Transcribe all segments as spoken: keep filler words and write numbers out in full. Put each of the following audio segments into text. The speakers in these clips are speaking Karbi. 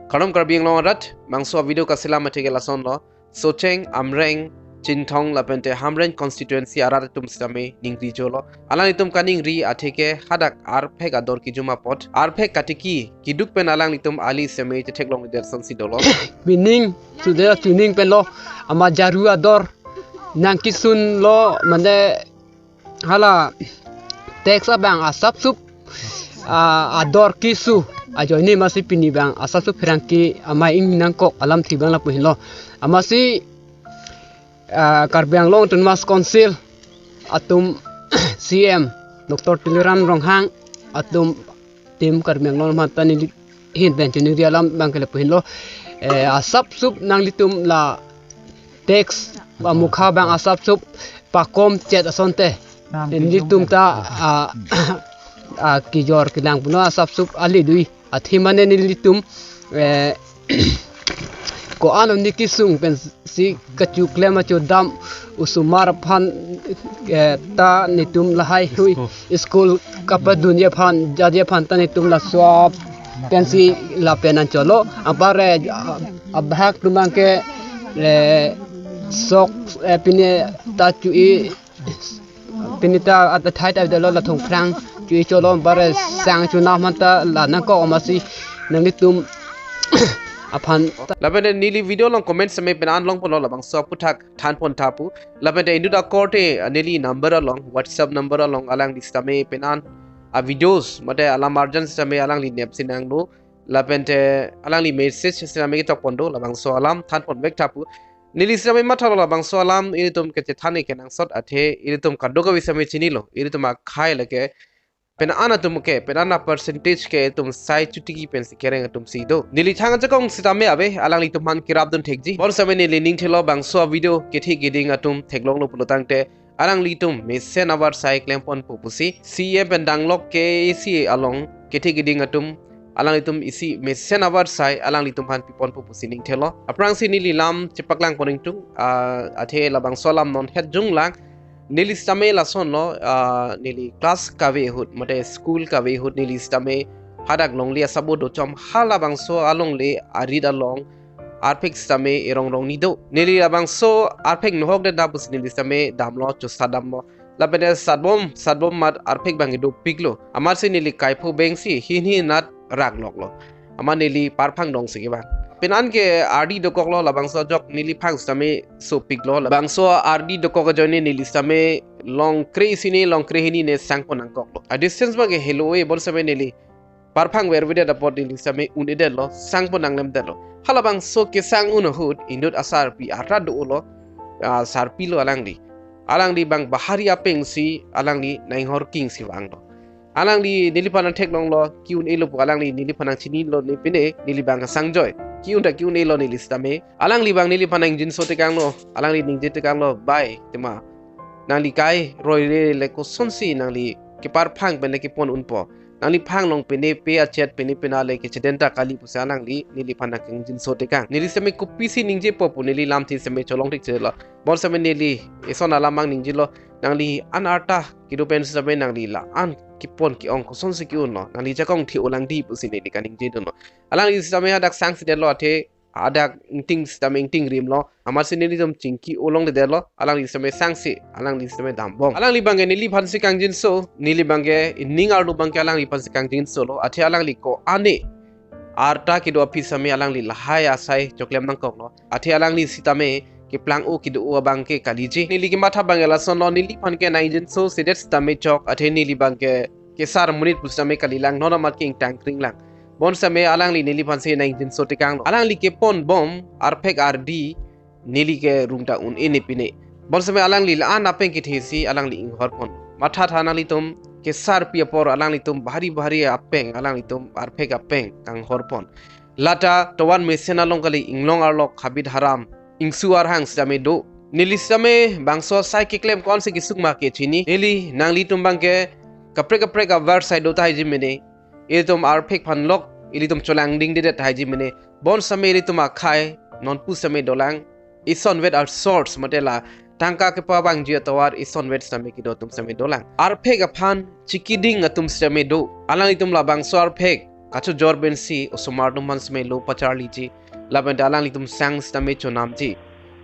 Kardom Karbi Anglong arat, bangso video kaselam atheke lasonlo. Socheng, Amreng, Chinthong lapente Hamren constituency arat atum sitame ningri jolo. Alanglitum kaningri atheke hadak arphek ador kijum apot, arphek katiki kiduk pen alanglitum ali sitame chetheklongledet asonsi dolo. Pining sudah tuning penlo, ama jaru ador nangkisunlo, mane hala tax abang asapsup, ah, ador kisu ajoine amatsi pini abang asapsup pherangke amei ing nangkok alamthe abang lapu henlo. Amatsi, ah, Karbi Anglong Autonomous Council atum C M Doctor Tuliram Ronghang atum tim Karbi Anglong atum aphan ta neli hin pen chiningri alam abangke lapu henlo. Eh, asapsup nanglitum la tax amukha abang asapsup pakom chet asonte. Nelitum ta, ah, ah, kijor kelang puno asapsup ale dui. Athe mane nelitum, eh, ko-an oni kisung pensi kachoklem achodam osomar aphan, eh, ta netum lahai hui school kapadunji aphan, jaji aphan ta netum laso pensi lapen anchotlo. Anparke, ah, abahak atum abangke, eh, sok, eh, pine ta chu-i, pine ta at athai ta dolo, lathong phrang chu-i chotlo, anparke sang chunam aphan ta la nangkok amatsi nanglitum aphan ta. Lapente neli video along comment sitame penan longponlo, labangso aphuthak thanpon tha pu. Lapente inut akorte neli number along, WhatsApp number along alangli sitame penan a videos mate alam arjan sitame alangli nepsi nanglo. Lapente alangli message sitame kechokpon do, labangso alam thanponvek tha pu. Neli sitame mathalo, labangso alam ilitum kachethan-e kenangsot athe ilitum kadokave sitame chinilo, ilitum akhei lake penan atum ke, penan a percentage ke itum sai chotiki pensi kereng atumsi do. Neli thang ajakong sitame ave, alanglitum aphan kerapdun thekji. Bonsitame neli ningthelo, bangso video kethe keding atum theklonglo pulo tangte alanglitum mesen avarsai klemponpo pusi. C M pen danglok K A C along kethe keding atum alanglitum isi mesen avarsai alanglitum aphan piponpo pusi ningthelo. Aphrangsi neli lam chepaklangpon ingtung, ah, athe labangso alam non hetjung lang. Neli sitame lasonlo, ah, neli class kave ahut mate school kave ahut neli sitame hadak longle asabo dochom, halabangso alongle arit along arphek sitame erong rong ni do. Neli labangso arphek nohok det da pusi neli sitame damlo, chosat damlo. Lapente satbom, satbom amat arphek abang dopiklo. Amatsi neli kaipho bengsi hinhi nat rakloklo. Amat neli parphang dongsi kevang. Penan ke ardi dokoklo, labangso ajok neli phang sitame sopiklo. Labangso ardi dokok ajoine neli sitame long kre isi ne, long kre hini ne sangpon nangkoklo. A distance abangke helo-e, bonsitame neli parphang vervedet apot neli sitame un-edetlo, sangpon nanglemdetlo. Halabangso kesang un ahut inut asarpi arta dolo, ah, sarpilo alangli. Alangli abang bahari apengsi alangli nang-inghor kingsi vanglo. Alangli neliphan nangtheklonglo, ke-un-elo pu alangli neliphan nangchinilo ne pine, neli abang kasangjoi. Ke-un ta ke-un-elo neli sitame. Alangli abang neliphan nangjinso tekanglo, alangli ningje tekanglo, bai, tema. Nangli kai roire le kosonsi nangli keparphang pen le kepon unpo. Nangli phang long pine pe achet pine pina le kechedenta kali pusi alangli neliphan nangkangjinso tekang. Neli sitame kopisi ningjepo pu neli lamthe sitame cholong thekchelo. Bonsitame neli eson alam abang ningjelo. Nangli an arta kedo pen sitame nangli la-an kepon ke-ong kosonsi ke-unlo. Nangli jakong thi-o lang dei pusi neli kaningjedunlo. Alangli sitame hadak sangsedetlo athe hadak ingting sitame ingting rimlo. Amatsi nelitum chingki-o longledetlo. Alangli sitame sangse, alangli sitame dambom. Alangli abangke neliphansi kangjinso, neli abangke ining arlo abangke alangliphansi kangjinsolo. Athe alangli ko-an arta kedo aphi sitame alangli lahai asai choklem nangkoklo. Athe alangli sitame keplang-o kedo-o abangke kaliji. Neli kematha abangke lasonlo, neliphan ke nangjinsosedet sitame chok, athe neli abangke kesar monit pusitame kalilang, non amat ke ingtang kring lang. Bonsitame alangli neliphansi nangjinso tekanglo. Alangli keponbom arphek ardi neli ke rungta un-e ne pine. Bonsitame alangli la-an apeng kethesi alangli inghorpon. Mathatha nanglitum kesarpi apor alanglitum bahari bahari apeng, alanglitum arphek apeng kanghorpon. Lata tovar mesen along kali, inglong arlok habit haram ingsu arhang sitame do. Neli sitame bangso asai keklem ko-ansi kesung ma ke chini. Neli nanglitum abangke kaprek kaprek avarsai do tahai ji mene. Ilitum arphek aphan lok ilitum cholangdingdedet tahai ji mene. Bonsitame ilitum akhei nonpu sitame dolang. Isonvet asource mate la tangka kepavangji atovar isonvet sitame kedo atum sitame dolang. Arphek aphan chikiding atum sitame do. Alanglitum labangso arphek kachojor pensi osomar atum aphan sitame lo pacharliji, lapen ta alanglitum sang sitame chonamji.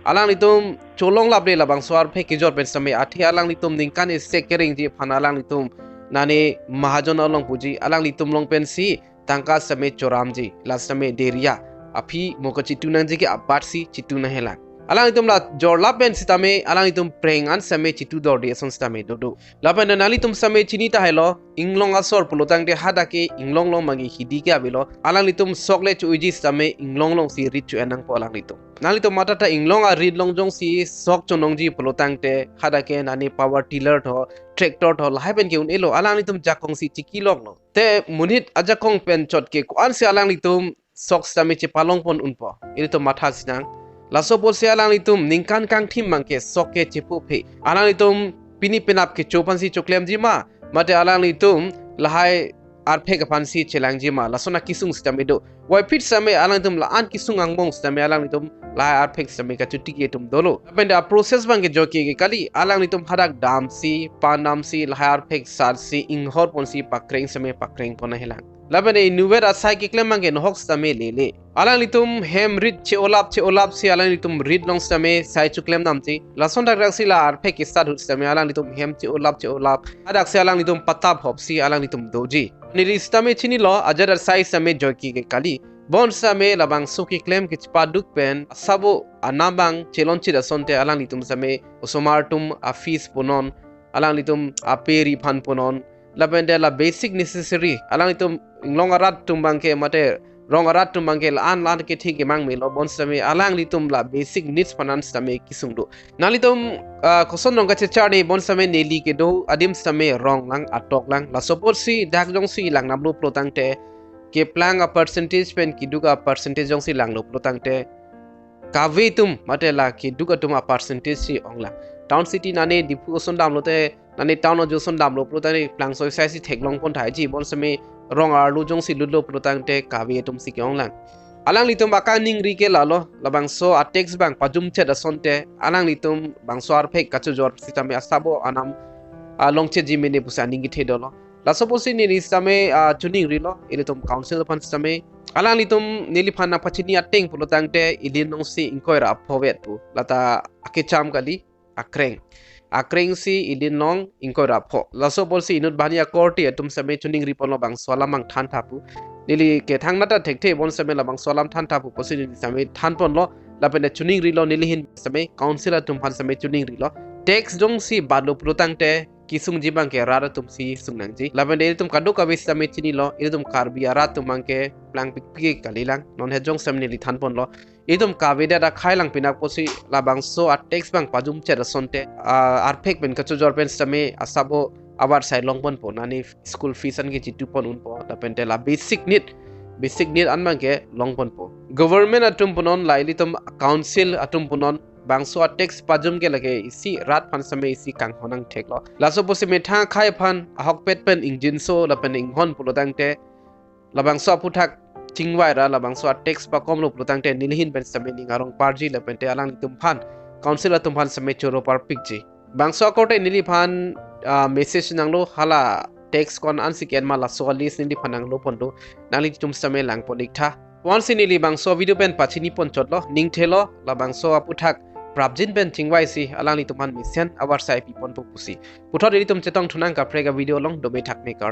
Alanglitum cholong laple labangso arphek kejor pen sitame, athe alanglitum ningkan isi kerengji aphan alanglitum nane mahajon along puji, alanglitum along pensi tangka sitame choramji, la sitame deriya. Aphi mo kachitu nangji ke abat si chitu nanghelang. Alanglitum la jorlap pen sitame alanglitum prank an sitame chitu dorde ason sitame dodo. Lapen nanglitum sitame chini tahai lo, inglong asor pulo tangte hadak ke inglong along mangi hidi ke avelo. Alanglitum sok le cho-iji sitame inglong alongsi rit cho-en nangpo alanglitum. Nanglitum matha ta inglong arit along jongsi sok chonongji pulo tangte hadak ke nane power tiller tho, tractor tho, lahai pen ke un-elo, alanglitum jakong si chiki loklo. Te monit ajakong pen chot ke ko-ansi alanglitum sok sitame chepalong pon unpo, ilitum matha sinang. Laso apotsi alanglitum ningkan kangthim abangke sok ke chepuphe. Alanglitum pini penap kecho aphansi choklemji ma, mate alanglitum lahai arphek aphansi chelangji ma, lason akesung sitame do. Waiphit sitame alanglitum la-an kesung angbong sitame alanglitum lahai arphek sitame kachuti ke atum dolo. Lapen ta process abangke joike ke kali, alanglitum hadak damsi, pan damsi, lahai arphek satsi, inghor ponsi pakreng sitame pakreng pon nanghelang. Lapen inutvet asai keklem abangke nohok sitame lele. Alanglitum hem rit che-olap che-olap si alanglitum rit along sitame sai choklem damji. Lason dakdak si la arphek kesat ahut sitame alanglitum hem che-olap che-olap, hadak si alanglitum patap hop si alanglitum doji. Neli sitame chinilo, ajat asai sitame joike ke kali. Bonsitame labangso keklem kechepaduk pen asabo anam abang chelonchit asonte alanglitum sitame osomar atum a-fees punon, alanglitum a-pay refund punon, lapen te la basic necessary, alanglitum inglong arat atum abangke mate rong arat atum abangke la-an la-an kethe kemang melo, bonsitame alanglitum la basic needs aphan an sitame kesung do. Nanglitum, ah, koson rong kachecharde, bonsitame neli kedo adim sitame rong lang, atok lang. Laso apotsi dak jongsi lang namlo pulo tangte, keplang a-percentage pen keduk a-percentage jongsi langlo pulo tangte, kave atum mate la keduk atum a-percentage si onglang. Town city nane Diphu ason damlote, nane town ajo ason damlo pulo tangte plangso asai si theklong pon thaiji, bonsitame rong arlo jongsi lutlo pulo tangte kave atum si ke-onglang. Alanglitum akaningri ke lalo, labangso a-tax abang pajumchet asonte alanglitum bangso arphek kachojor sitame asabo anam, ah, longchetji mene pusi aning kethe dolo. Laso apotsi neli sitame, ah, choningrilo, ilitum council aphan sitame. Alanglitum neliphan nangpachini ateng pulo tangte, ili alongsi ingkoi ra pho vet pu. Lata akecham kali, akreng. Akreng si ili along ingkoi ra pho. Laso apotsi inut banghini akorte atum sitame choningri ponlo bangso alam abang thantha pu. Neli ke thangnat ta thekthe, bonsitame labangso alam thantha pu apotsi neli sitame than ponlo. Lapen te choningrilo, neli ahin sitame council atum aphan sitame choningrilo. Tax jongsi batlo pulo tangte kesungji abangke rat atum si sung nangji. Lapen te ilitum kadokave sitame chinilo, ilitum Karbi arat atum abangke plangpikpik kalilang. Non het jong sitame neli than ponlo. Ilitum kavedet akhai lang, pini apotsi labangso a-tax abang pajumchet asonte, ah, arphek pen kachojor pen sitame asabo abar sai long ponpo, nani school fees an ke chitu pon unpo, lapen te la basic need, basic need an abangke long ponpo. Government atum punon, la ilitum council atum punon, bangso a-tax pajum ke lake isi rat aphan sitame isi kanghon nangtheklo. Laso apotsi methang akhai aphan ahokpet pen ingjinso lapen inghon pulo tangte, labangso aphuthak chingvai ra labangso a-tax pakomlo pulo tangte neli ahin pen sitame ning arong parji, lapen te alanglitum aphan, council atum aphan sitame choro parpikji. Bangso akorte neliphan, ah, message nanglo, hala tax ko-an ansi ke-en ma, laso a-list neliphan nanglo pon do, nanglitum sitame lang pon iktha. Ko-ansi neli bangso video pen pachini pon chotlo, ning thelo, labangso aphuthak prapjin pen chingvaisi alanglitum aphan mesen abar sai pi ponpo pusi. Puthot ilitum chetong thunang kaprek a-video along, dome thakme kar.